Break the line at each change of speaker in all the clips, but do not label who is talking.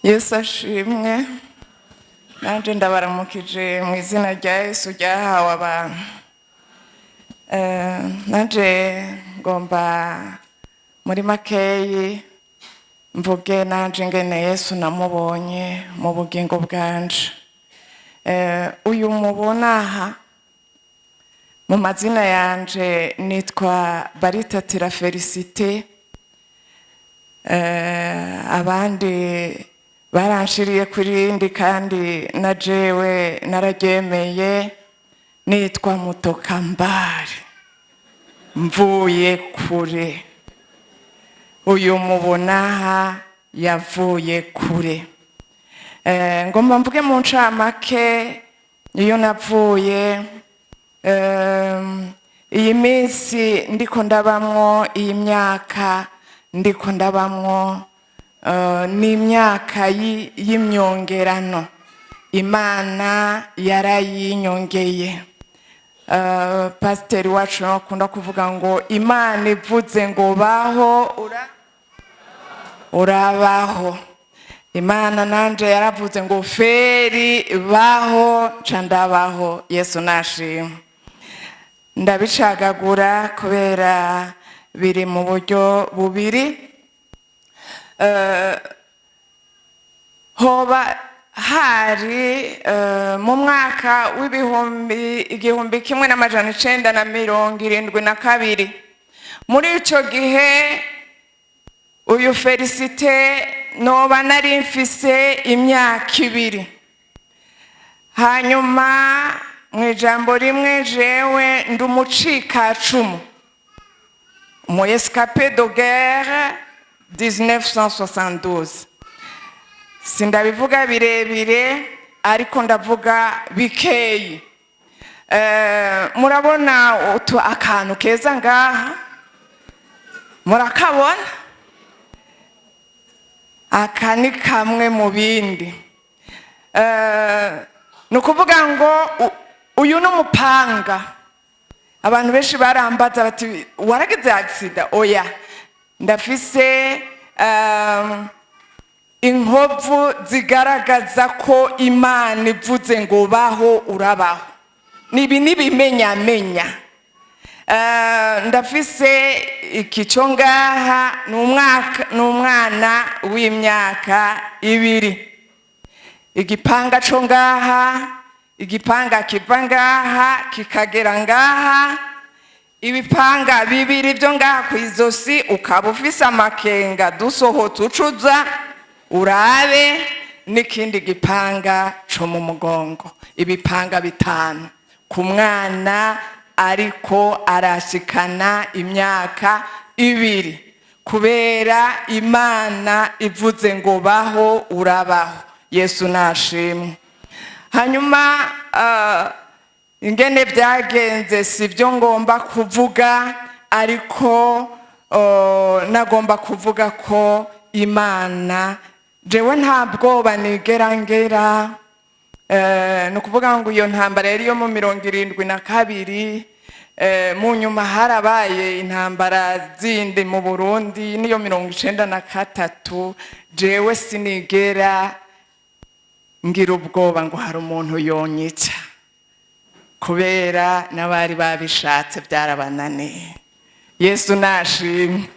Yesu ashimwe. Nanjye ndabaramukije mu izina rya Yesu ryahawe abantu. Nanjye ngomba muri makeyi mvuge nanjye ngene Yesu namubonye mu bugingo bwanje. Uyu mubona aha, mu mazina yanje nitwa Baritatira Felicite. Abandi baranshiriye kuri rindi, kandi na jewe nararyemeye, nitwa Mutokambari, mvuye kure. Uyu mubona aha yavuye kure. Ngomba mvuge mu ncamake iyo navuye. Iyi minsi ndiko ndabamwo, iyi myaka ndiko ndabamwo, ni imyaka y'imyongerano. Imana yarayinyongeye. Pasiteri wacu nawe akunda kuvuga ngo Imana ivuze ngo baho, urabaho. Imana nanje yaravuze ngo Feri baho, nca ndabaho. Yesu nashimwe. Ndabicagagura kubera biri mu buryo bubiri. Hoba hari mu mwaka w'ibihumbi 1972. Muri ico gihe uyu Felicite noba nari mfise imyaka 2. Hanyuma mu ijambo rimwe, jewe ndi umucikacumu, umu rescapé de guerre 1972. Sindabivuga birebire, ariko ndavuga bikeyi. Murabona utu akantu keza ngaha? Murakabona? Aka ni kamwe mu bindi. Ni ukuvuga ngo uyu ni umupanga. Abantu benshi barambaza bati: "Waragize accident?" Oya, ndafise inkovu zigaragaza ko Imana ivuze ngo baho, urabaho. Nibi n'ibimenyamenya. Ndafise iki cyo ngaha, ni umwaka, ni umwana w'imyaka 2. Igipanga cyo ngaha, igipanga kiva ngaha kikagera ngaha, ibipanga bibiri byo ngaha ku izosi. Ukaba ufise amakenga, dusohotse ucuza urabe n'ikindi gipanga co mu mugongo. Ibipanga bitanu ku mwana ariko arashikana imyaka 2, kubera Imana ivuze ngo baho, urabaho. Yesu nashimwe. Hanyuma ingene byagenze si byo ngomba kuvuga, ariko nagomba kuvuga ko Imana, jewe nta bwoba nigera ngera. Ni ukuvuga ngo iyo ntambara yari yo mu 72. Mu nyuma harabaye intambara zindi mu Burundi, niyo 93. Jewe sinigera ngira ubwoba ngo hari umuntu yonyica, kubera n'abari babishatse byarabananiye. Yesu nashimwe.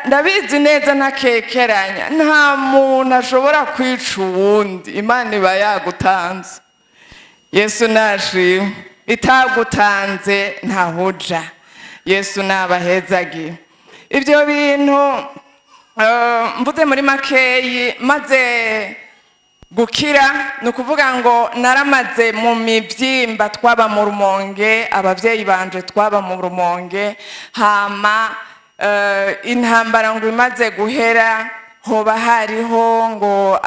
Ndabizi neza, ntakekeranya, nta muntu ashobora kwica uwundi Imana iba yagutanze. Yesu nashimwe. Itagutanze ntahuja. Yesu nabahezagiye. Ibyo bintu mvuze muri makeyi. Maze gukira, ni ukuvuga ngo naramaze mu mibyimba. Twaba mu Rumonge, ababyeyi banje twaba mu Rumonge. Hama intambara ngo imaze guhera, hoba hariho ngo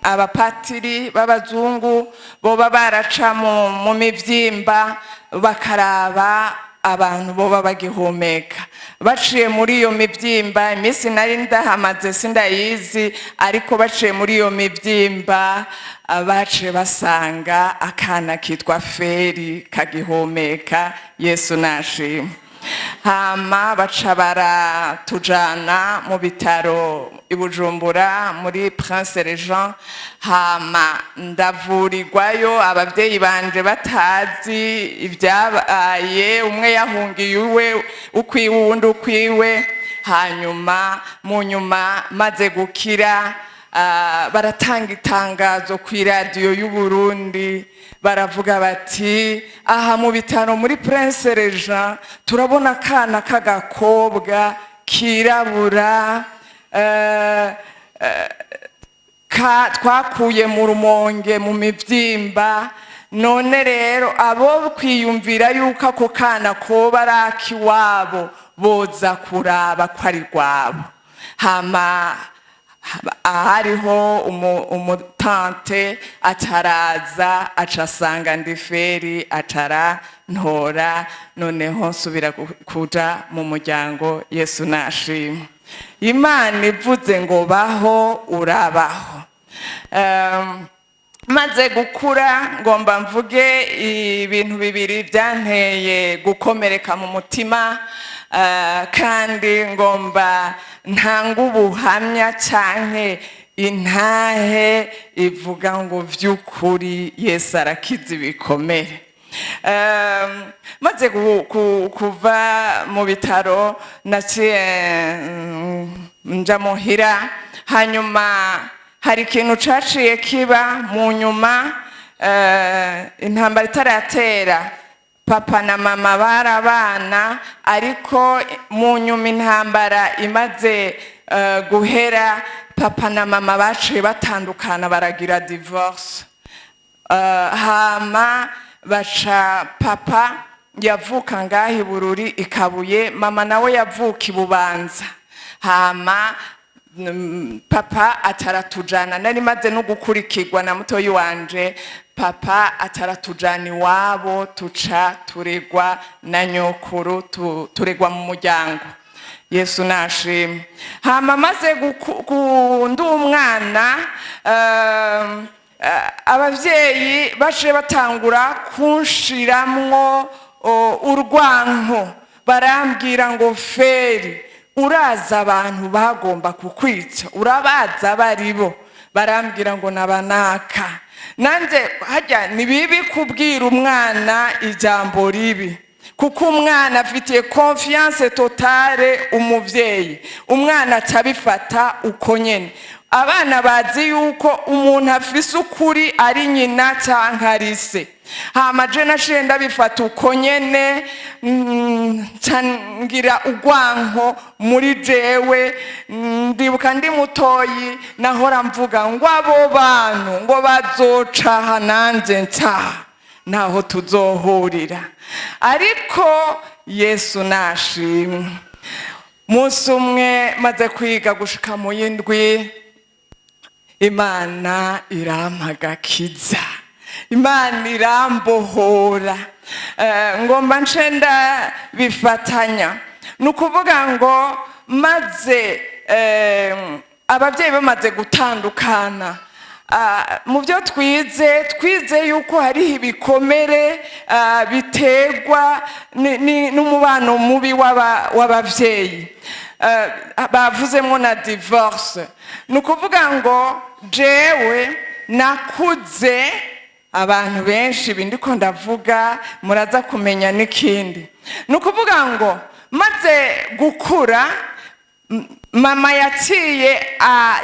abapatiri b'abazungu boba baraca mu mibyimba, bakaraba abantu boba bagihumeka. Baciye muri iyo mibyimba, iminsi nari ndahamaze sindayizi, ariko baciye muri iyo mibyimba, baciye basanga akana kitwa Feri kagihumeka. Yesu nashimwe. Hama baca baratujana mu bitaro i Bujumbura muri Prince Régent. Hama ndavurirwayo, abavyeyi banje batazi ibyabaye, umwe yahungiye iwe ukwiwe, uwundi ukwiwe. Hanyuma mu nyuma maze gukira, baratanga itangazo ku iradiyo y'u Burundi, baravuga bati: "Aha mu bitaro muri Prince Régent turabona akana k'agakobwa kirabura ka twakuye mu Rumonge mu mivyimba. None rero abo kwiyumvira yuko ako kana koba ari akiwabo boza kuraba ko ari rwabo." Hama ahariho umutante ataraza, aca asanga ndi feri, atarantora. Noneho nsubira kuja mu muryango. Yesu nashimwe. Imana ivuze ngo baho, urabaho. Maze gukura, ngomba mvuge ibintu bibiri byanteye gukomereka mu mutima, kandi ngomba ntanga ubuhamya canke intahe ivuga ngo vy'ukuri Yesu arakiza ibikomere. Maze kuva mu bitaro, naciye nja muhira. Hanyuma hari ikintu caciye kiba mu nyuma, intambara itaratera. Papa na mama barabana, ariko mu nyuma intambara imaze guhera, papa na mama baciye batandukana, baragira divorce. Hama baca, papa yavuka ngaha i Bururi ikabuye, mama nawe yavuka i Bubanza. Hama papa ataratujana, nari maze no gukurikirwa na mutoyi wanje, papa ataratujana iwabo, tuca turegwa na nyokuru, turegwa mu muryango. Yesu nashimwe. Hama maze ndi umwana, abavyeyi baciye batangura kunshiramwo urwanko. Barambwira ngo: "Feri, uraza abantu bagomba kukwica, urabaza baribo?" Barambwira ngo nabanaka. Nanjye hajya ni bibi kubwira umwana ijambo ribi, kuko umwana afitiye confiance totale umuvyeyi. Umwana acabifata uko nyene. Abana bazi yuko umuntu afise ukuri ari nyina canke ari se. Hama je naciye ndabifata uko nyene, nca ngira urwanko muri jewe. Ndibuka ndi mutoyi nahora mvuga ngo abo bantu ngo bazocaha nanje ncaha, naho tuzohurira. Ariko Yesu nashimwe. Munsi umwe maze kwiga gushika mu yindwi, Imana irampa agakiza, Imana irambohora. Ngomba nce ndabifatanya. Ni ukuvuga ngo maze ababyeyi bamaze gutandukana, mu byo twize, twize yuko hariho ibikomere biterwa n'umubano mubi w'abavyeyi. Bavuzemo na divorce. Ni ukuvuga ngo jewe nakuze, abantu benshi ibi ndiko ndavuga muraza kumenya n'ikindi. Ni ukuvuga ngo maze gukura, mama yaciye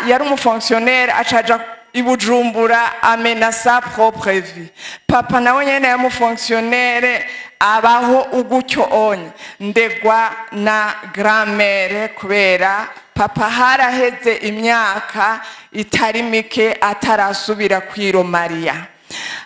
yari umufonctionnaire, acaja i Bujumbura, amena sa propre vie. Papa nawe nyene yari umufonctionnaire, abaho ugutyo onye. Ndegwa na grand-mère kubera papa haraheze imyaka itari mike atarasubira kwiromariya.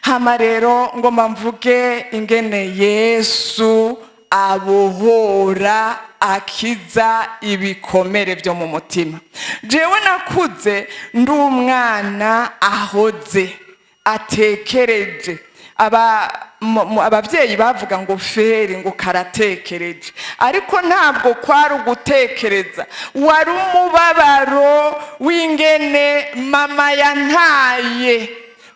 Hama rero ngomba mvuge ingene Yesu abohora, akiza ibikomere byo mu mutima. Jewe nakuze ndi umwana ahoze atekereje. Abavyeyi bavuga ngo feri ngo karatekereje, ariko ntabwo kwari ugutekereza, wari umubabaro w'ingene mama yantaye.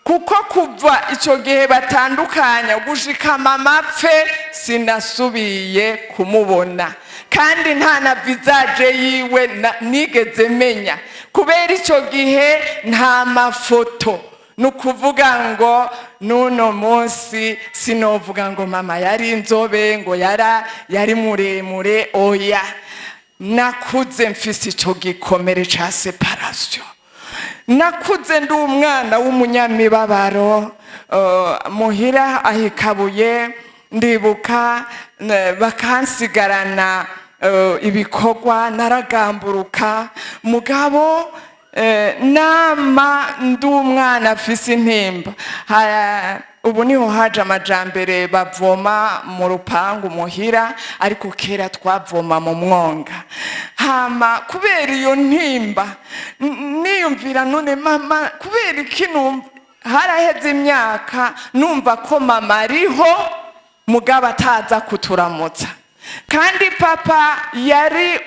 Kuko kuva icyo gihe batandukanya gushika mama apfe, sinasubiye kumubona, kandi nta na visage yiwe nigeze menya, kubera icyo gihe nta mafoto. Ni ukuvuga ngo n'uno munsi sinovuga ngo mama yari inzobe, ngo yari muremure. Oya, nakuze mfise icyo gikomere ca séparation. Nakuze ndi umwana w'umunyamibabaro. Muhira ahikabuye, ndibuka bakansigarana ibikorwa, naragamburuka. Mugabo nama ndi umwana afise intimba. Ubu niho haje amajambere, bavoma mu rupangu muhira, ariko kera twavoma mu mwonga. Hama kubera iyo ntimba, niyumvira: none mama, kubera iki numva haraheze imyaka numva ko mama ariho, mugabo ataza kuturamutsa? Kandi papa yari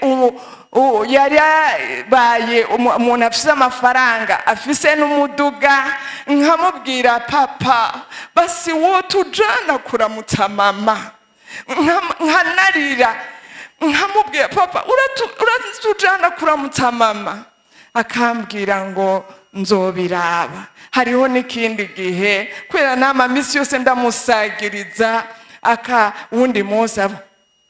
yari yabaye umuntu afise amafaranga, afise n'umuduga. Nkamubwira: "Papa, basi wo tujana kuramutsa mama." Nkanarira, nkamubwira: "Papa, uratujana kuramutsa mama?" Akambwira ngo nzobiraba. Hariho n'ikindi gihe, kubera nama misi yose ndamusagiriza, aka wundi munsi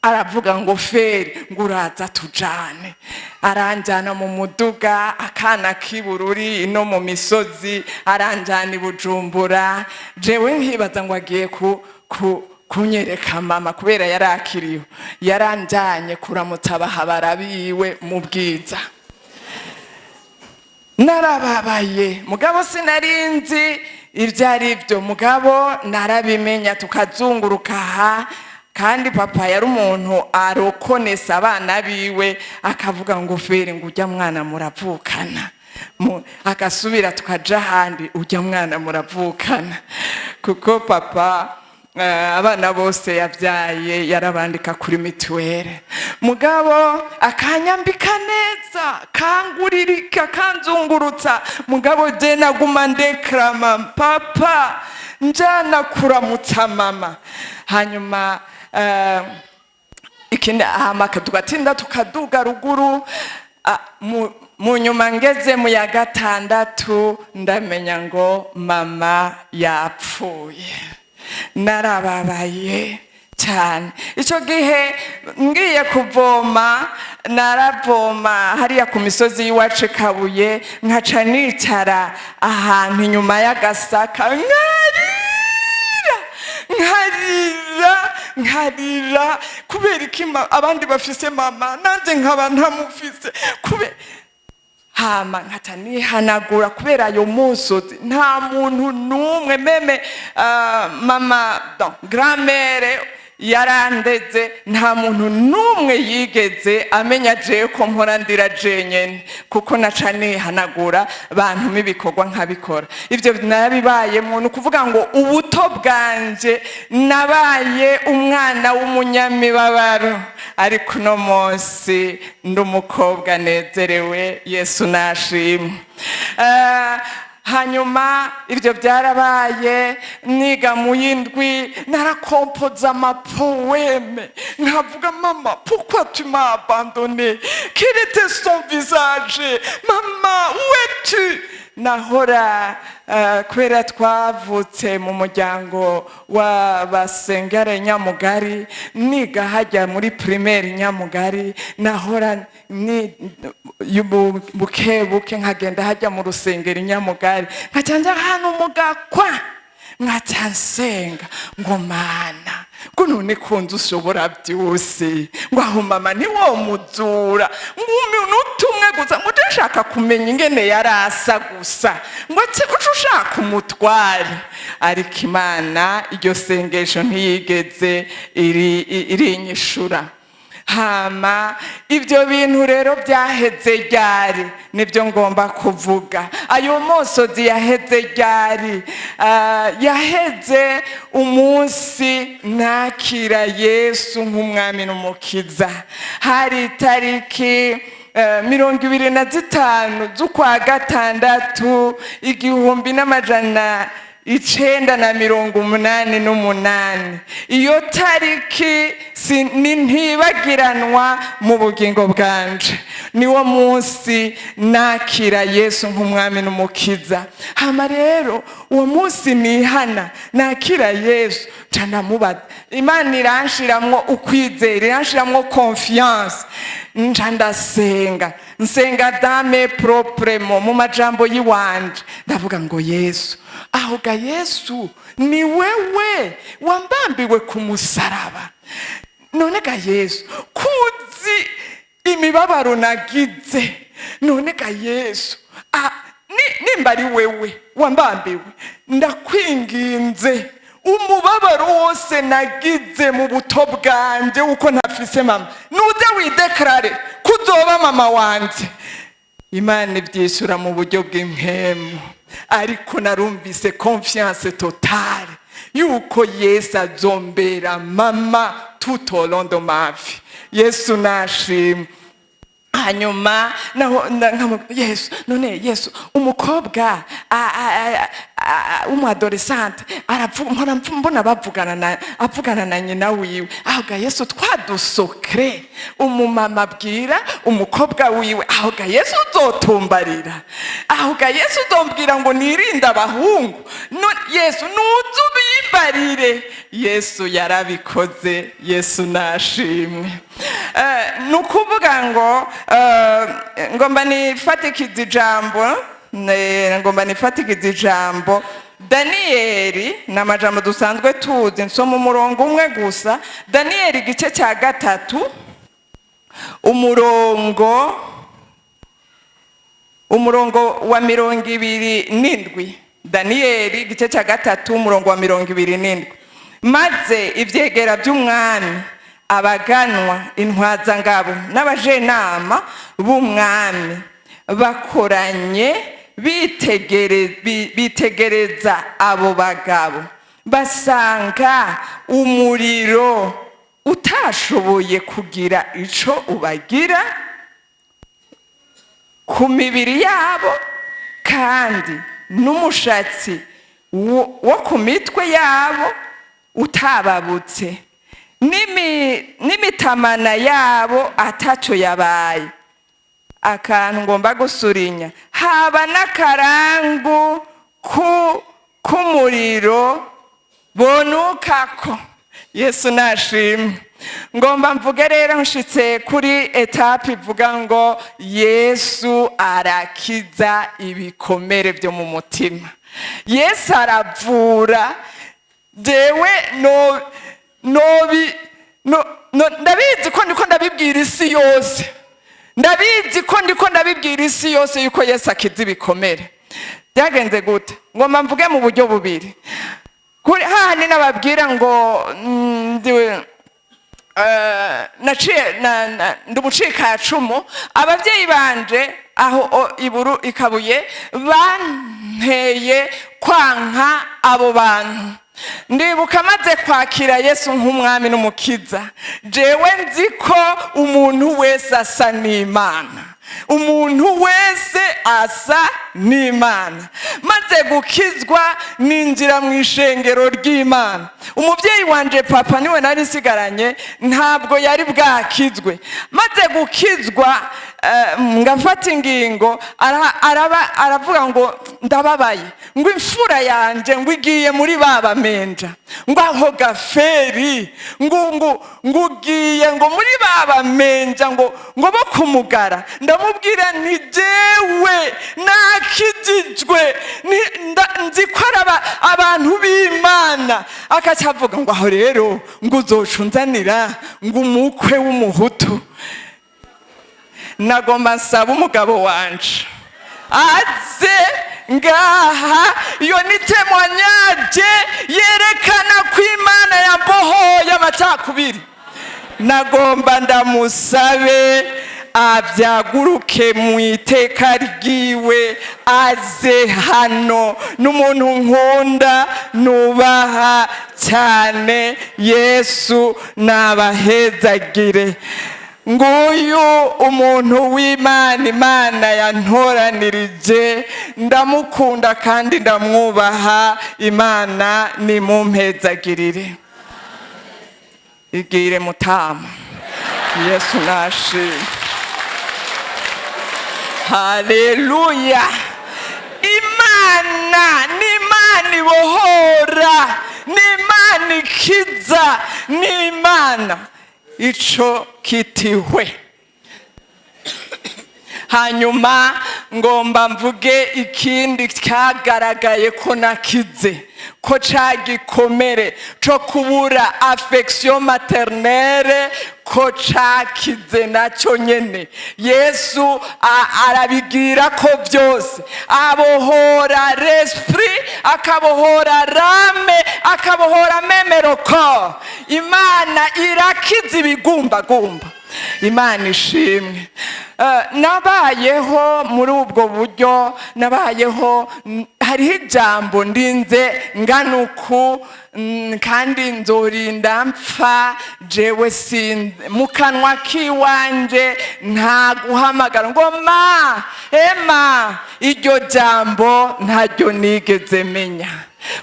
aravuga ngo: "Feri, ngo uraza tujane." Aranjyana mu muduga, akana k'ibururi no mu misozi, aranjyana i Bujumbura. Jewe nkibaza ngo agiye ku kunyereka mama, kubera yari akiriho. Yaranjyanye kuramutsa abahabara biwe mu Bwiza. Narababaye, mugabo sinarinzi ibyo ari byo. Mugabo narabimenya, tukazunguruka aha. Kandi papa yari umuntu arokonesa abana biwe, akavuga ngo: "Feri, ngo ujya mwana muravukana." Agasubira tukaja ahandi: "Ujya mwana muravukana." Kuko papa abana bose yabyaye yarabandika kuri mituweli. Mugabo akanyambika neza, kanguririka, kanzungurutsa. Mugabo je naguma ndekrama: "Papa, njana kuramutsa mama." Hanyuma ikindi, hama tugatinda tukaduga ruguru. Mu nyuma ngeze mu ya gatandatu, ndamenya ngo mama yapfuye. Narababaye cyane. Icyo gihe ngiye kuvoma, naravoma hariya ku misozi y'iwacu Kabuye, nkaca nicara ahantu inyuma y'agasaka, nkarira, nkarira, nkarira. Kubera iki abandi bafise mama, nanjye nkaba ntamufise? Hama nkaca nihanagura, kubera ayo musozi nta muntu n'umwe, même mama, donc grand-mère yarandeze, nta muntu n'umwe yigeze amenya jewe ko mpora ndira jenyene, kuko naca nihanagura, bantuma ibikorwa nkabikora. Ibyo narabibayemo. Ni ukuvuga ngo ubuto bwanje nabaye umwana w'umunyamibabaro, ariko uno munsi ndi umukobwa nezerewe. Yesu nashimwe. Hanyuma ibyo byarabaye. Niga mu yindwi, narakompoza ama poèmes, nkavuga: "Mama, pourquoi tu m'as abandonné? Quel était son visage? Mama, où es-tu?" Nahora kubera twavutse mu muryango w'abasengere Nyamugari, niga hajya muri primaire Nyamugari, nahora ni buke buke nkagenda hajya mu rusengero Nyamugari, nkaca nja ahantu mu gakwa, nkaca nsenga ngo: "Mana, ngo none kunze ushobora byose, ngo aho mama ntiwomuzura, ngo umunota umwe gusa, ngo uje nshaka kumenya ingene yari asa gusa, ngo uce ushaka umutware." Ariko Imana iryo sengesho ntiyigeze irinyishura. Hama ibyo bintu rero byaheze ryari? Nibyo ngomba kuvuga. Ayo mosozi yaheze ryari? Yaheze umunsi nakira Yesu nk'umwami n'umukiza. Hari itariki 25 z'ukwa gatandatu 1988. Iyo tariki ni ntibagiranwa mu bugingo bwanje. Niwo munsi nakira Yesu nk'umwami n'umukiza. Hama rero uwo munsi nihana nakira Yesu, nca ndamubaza. Imana iranshiramwo ukwizera, iranshiramwo confiance. Nca ndasenga, nsenga dans mes propres mots, mu majambo y'iwanje. Ndavuga ngo: "Yesu, aho ga Yesu, ni wewe wambambiwe ku musaraba. None ga Yesu, kuzi imibabaro nagize, none ga Yesu, nimba ari wewe wambambiwe, ndakwinginze, umubabaro wose nagize mu buto bwanjye uko ntafise mama, nuze widéclare kuzoba mama wanje." Imana ibyishyura mu buryo bw'impemu, ariko narumvise confiance totale yuko Yesu azombera mama tout au long de ma vie. Yesu nashimwe. Hanyuma naho Yesu, none Yesu, umukobwa w'umuadolescente mpora mbona bavugana na avugana na nyina wiwe. Aho ga Yesu, twadusokre umumama abwira umukobwa wiwe, aho ga Yesu uzotumbarira, aho ga Yesu uzombwira ngo nirinde abahungu. Yesu, nuze ubimbarire. Yesu yarabikoze. Yesu nashimwe. Ni ukuvuga ngo ngomba nifatikiza ijambo, ngomba nifatikiza ijambo Daniyeli. Ni amajambo dusanzwe tuzi. Nsoma umurongo umwe gusa, Daniyeli igice cya 3, umurongo wa 27. Daniyeli igice cya 3, umurongo wa 27: "Maze ibyegera by'umwami, abaganwa, intwazangabo n'abajenama b'umwami bakoranye, bitegereza abo bagabo, basanga umuriro utashoboye kugira ico ubagira ku mibiri yabo, kandi n'umushatsi wo ku mitwe yabo utababutse, n'imitamana yabo ataco yabaye." Akantu ngomba gusurinya: haba n'akarangu k'umuriro bonukako. Yesu nashimwe. Ngomba mvuge rero, nshitse kuri étape ivuga ngo Yesu arakiza ibikomere byo mu mutima. Yesu aravura. Jewe no nobi no, no, ndabizi ko ndiko ndabibwira isi yose, ndabizi ko ndiko ndabibwira isi yose yuko Yesu akiza ibikomere. Byagenze gute? Ngomba mvuge mu buryo bubiri. Kuri hahandi nababwira ngo naciye ndi umucikacumu. Ababyeyi banje aho iburu ikabuye banteye kwanka abo bantu. Ndibuka maze kwakira Yesu nk'umwami n'umukiza, jewe nzi ko umuntu wese asa n'Imana, umuntu wese asa n'Imana. Maze gukizwa, ninjira mu ishengero ry'Imana. Umubyeyi wanje papa niwe nari nsigaranye, ntabwo yari bwakizwe. Maze gukizwa, ngafata ingingo, araba aravuga ngo: "Ndababaye," ngo, "imfura yanje ngo igiye muri ba bamenja," ngo, "aho gaferi," ngo "ugiye ngo muri ba bamenja," ngo "bo kumugara." Ndamubwira nti: "Jewe nakijijwe, nzi ko ari abantu b'Imana." Akaca avuga ngo: "Aho rero," ngo, "uzoca unzanira," ngo, "umukwe w'umuhutu." Nagomba nsaba umugabo wanje aze ngaha. Iyo ni témoignage yerekana ko Imana yambohoye amacakubiri. Nagomba ndamusabe abyaguruke mu iteka ryiwe, aze hano. N'umuntu nkunda, nubaha cyane. Yesu nabahezagire. Nguyu umuntu w'Imana Imana yantoranirije. Ndamukunda kandi ndamwubaha. Imana nimumpezagirire. Igire mutama. Yesu nashimwe, haleluya. Imana ni Imana ibohora, ni Imana ikiza, ni Imana ico kitihwe. Hanyuma ngomba mvuge ikindi cyagaragaye ko nakize, ko ca gikomere co kubura affection maternelle ko cakize nacyo nyene. Yesu arabigira ko byose abohora l'esprit, akabohora l'âme, akabohora même le corps. Imana irakiza ibigumbagumba. Imana ishimwe. Nabayeho muri ubwo buryo, nabayeho hariho ijambo ndinze ngana uku, kandi nzorinda mpfa jewe sin mu kanwa k'iwanje nta guhamagara ngo ma ema. Iryo jambo ntaryo nigeze menya,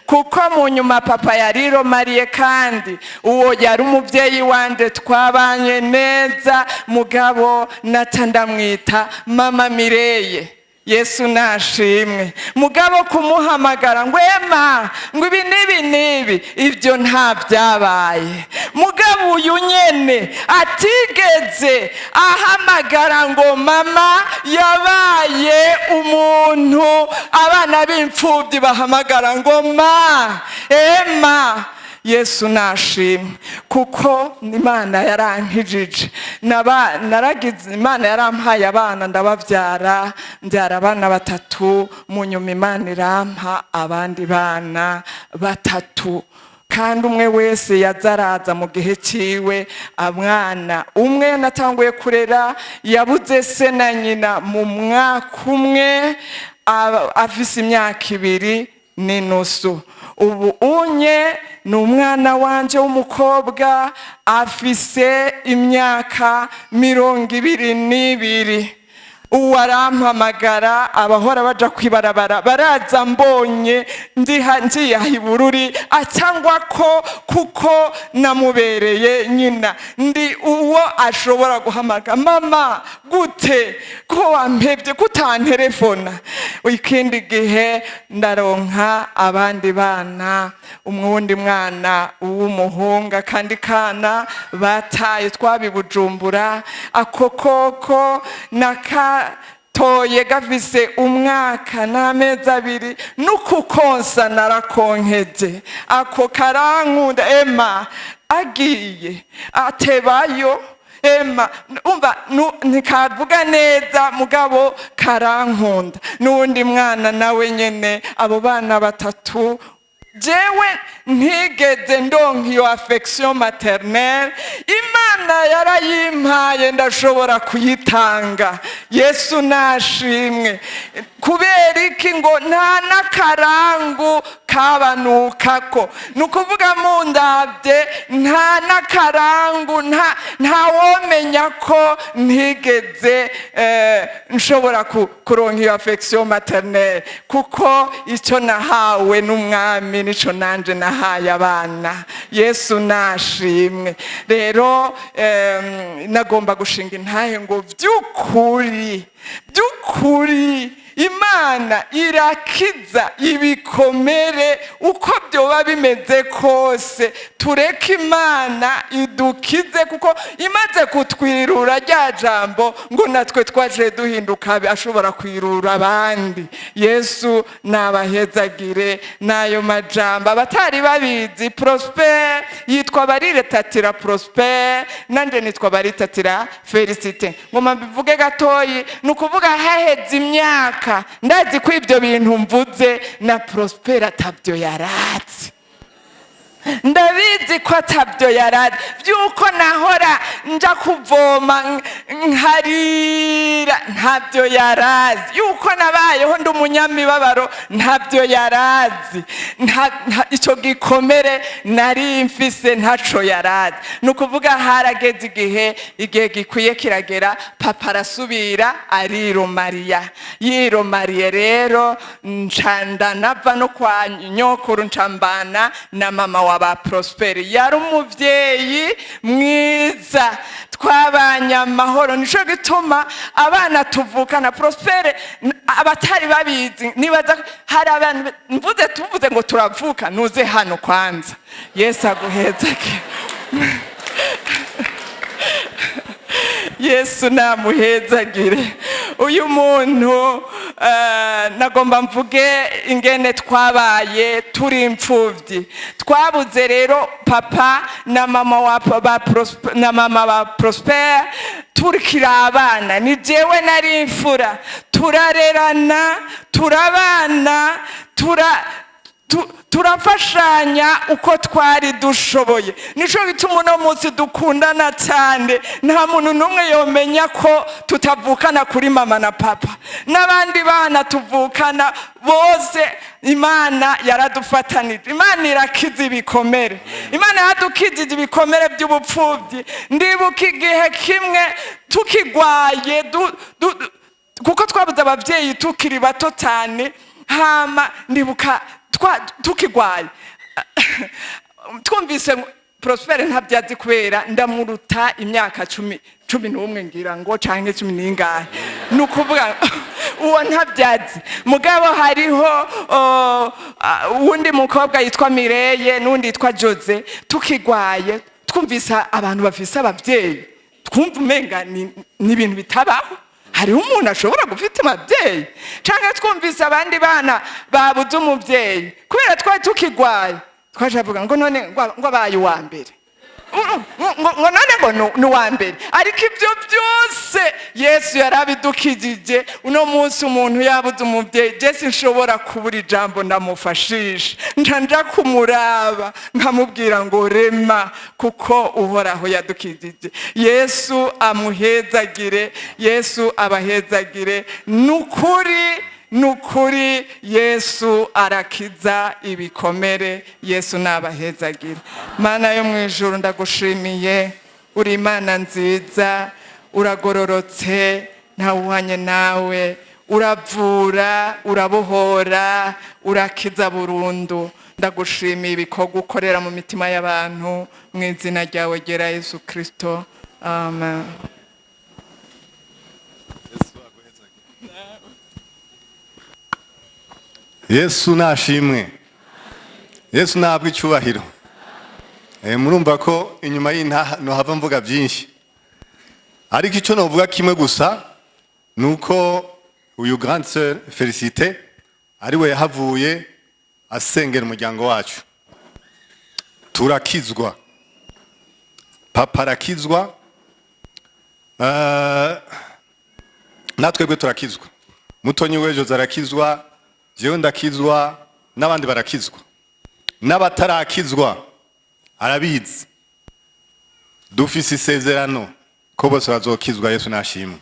kuko mu nyuma papa yari remarié, kandi uwo yari umubyeyi wanje, twabanye neza, mugabo naca ndamwita mama Mireye. Yesu nashimwe. Mugabo kumuhamagara ngo ema, ngo ibi n'ibi n'ibi, ibyo nta byabaye. Mugabo uyu nyene atigeze ahamagara ngo mama, yabaye umuntu abana b'imfubyi bahamagara ngo ma ema. Yesu nashimwe, kuko Imana yarankijije. Naragize Imana yarampaye abana, ndababyara, mbyara abana batatu. Mu nyuma Imana irampa abandi bana batatu, kandi umwe wese yazaraza mu gihe ciwe. Amwana umwe natanguye kurera yabuze se na nyina mu mwaka umwe, afise imyaka 2.5. Ubu unye ni umwana wanje w'umukobwa, afise imyaka 22. Uwo arampamagara, abahora baja kwibarabara baraza mbonye ndiha ngiye ibururi cyangwa ko kuko namubereye nyina, ndi uwo ashobora guhamagara: "Mama, gute ko wampevye kutantelefona?" Ikindi gihe ndaronka abandi bana, umwundi mwana w'umuhungu, akandi kana bataye twabibujumbura. Ako koko nakatoye gafise umwaka n'amezi 2, n'ukukonsa narakonkeje. Ako karankunda. Ema agiye atebayo ema, umva ntikavuga neza, mugabo karankunda. N'uwundi mwana nawe nyene. Abo bana batatu jewe ntigeze ndonka iyo affection maternelle, Imana yarayimpaye, ndashobora kuyitanga. Yesu nashimwe. Kubera iki? Ngo nta n'akarangu kabanukako. Ni ukuvuga mundabye nta n'akarangu, ntawomenya ko ntigeze nshobora kuronka iyo affection maternelle, kuko icyo nahawe n'Umwami nico nanje nahaye abana. Yesu nashimwe. Rero nagomba gushinga intahe ngo by'ukuri by'ukuri Imana irakiza ibikomere uko byoba bimeze kose. Tureke Imana idukize, kuko imaze kutwirura rya jambo ngo natwe twaje duhinduka ashobora kwirura abandi. Yesu nabahezagire n'ayo majambo. Abatari babizi, Prosper yitwa Bariretatira Prosper, nanje nitwa Baritatira Felicite. Ngoma mbivuge gatoyi, ni ukuvuga haheze imyaka, ndazi ko ibyo bintu mvuze na Prosper atabyo yaratse. Ndabizi ko atabyo yarari by'uko nahora nja kuvoma nkarira, ntabyo yarazi. Yuko nabayeho ndi umunyamibabaro, ntabyo yarazi. Icyo gikomere nari mfise ntaco yarazi. Ni ukuvuga harageze igihe, igihe gikwiye kiragera, papa arasubira ariromariya. Yiromariye rero, nca ndanava no kwa nyokuru, ncambana na mama wa ba Prosperi. Yari umuvyeyi mwiza, twabanye amahoro. Nico gituma abana tuvukana, Prospere, abatari babizi, nibaza hari abantu mvuze, tuvuze ngo turavuka. Nuze hano kwanza. Yesu aguhezake. Yesu namuhezagire uyu muntu. Nagomba mvuge ingene twabaye turi imfubyi. Twabuze rero papa na mama wa ba na mama ba Prosper turikiri abana. Ni jewe nari imfura. Turarerana, turabana, turafashanya uko twari dushoboye. Nico gituma uno munsi dukundana cyane. Nta muntu n'umwe yomenya ko tutavukana kuri mama na papa. N'abandi bana tuvukana bose, Imana yaradufatanije. Imana irakiza ibikomere. Imana yaradukijije ibikomere by'ubupfubyi. Ndibuka igihe kimwe tukigwaye, kuko twabuze ababyeyi tukiri bato cyane. Hama ndibuka tukigwaye, twumvise ngo Prospere ntabyazi kubera ndamuruta imyaka 11 ngira ngo, canke cumi n'ingahe. Ni ukuvuga uwo ntabyazi. Mugabo hariho uwundi mukobwa yitwa Mireye n'uwundi yitwa Jose. Tukigwaye, twumvise abantu bafise ababyeyi, twumva umenga ni ibintu bitabaho, hariho umuntu ashobora gufite umubyeyi. Cyangwa twumvise abandi bana babuze umubyeyi, kubera twari tukigwaye, twaje avuga ngo none ngo abaye uwa mbere, ngo none ngo ni uwa mbere. Ariko ibyo byose Yesu yarabidukijije. Uno munsi umuntu yabuze umubyeyi, je sinshobora kubura ijambo ndamufashisha. Nca nja kumuraba, nkamubwira ngo rema, kuko Uhoraho yadukijije. Yesu amuhezagire, Yesu abahezagire. Nukuri, nukuri, Yesu arakiza ibikomere. Yesu nabahezagire. Mana yo mu ijuru, ndagushimiye. Uri Imana nziza, uragororotse, ntawuhanye nawe. Uravura, urabohora, urakiza burundu. Ndagushimiye ibikorwa ukorera mu mitima y'abantu. Mu izina ryawe gera Yesu Kirisito, amen.
Yesu nashimwe, Yesu ntabwo icyubahiro. Murumva ko inyuma y'intaha nohava mvuga byinshi, ariko icyo novuga kimwe gusa ni uko uyu grande sœur Félicité ariwe yahavuye asengera umuryango wacu, turakizwa, papa arakizwa, natwebwe turakizwa, mutonyi w'ejo arakizwa, jewe ndakizwa, n'abandi barakizwa, n'abatarakizwa arabizi. Dufise isezerano ko bose bazokizwa. Yesu nashimwe.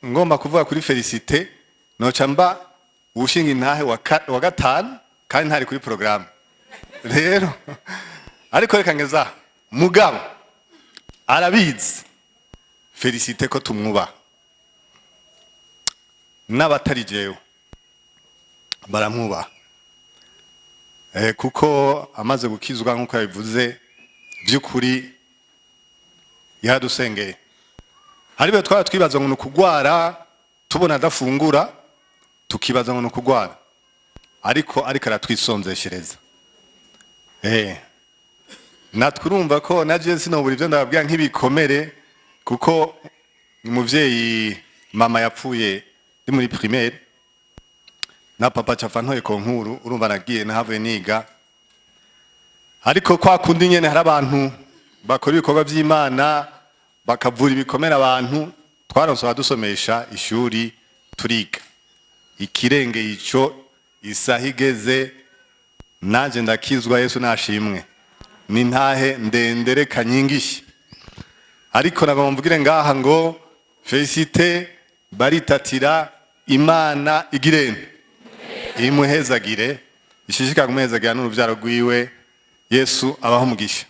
Ngomba kuvuga kuri Félicité, noca mba uwushinga intahe wa gatanu kandi ntari kuri programme rero, ariko reka ngeza. Mugabo arabizi Félicité ko tumwubaha, n'abatari jewe baramwubaha, kuko amaze gukizwa nk'uko yabivuze, by'ukuri yaradusengeye. Hari ibyo twaba twibaza ngo ni ukugwara, tubona adafungura tukibaza ngo ni ukugwara, ariko aratwisonzeshereza. Natwe urumva ko na je sinobura ibyo ndababwira nk'ibikomere, kuko umuvyeyi mama yapfuye ndi muri primaire, na papa cafa ntoye concours. Urumva nagiye nahavuye niga, ariko kwa kundi nyene hari abantu bakora ibikorwa vy'Imana, bakavura ibikomere abantu. Twaronse abadusomesha ishuri, turiga. Ikirenge ico isaha igeze. Nanje ndakizwa. Yesu nashimwe. Ni ntahe ndendere kanyingishi, ariko nagomba mvugire ngaha ngo Félicité baritatira, Imana igirene imuhezagire, ishishikara kumuhezagira n'uruvyaro rwiwe. Yesu abaho umugisha.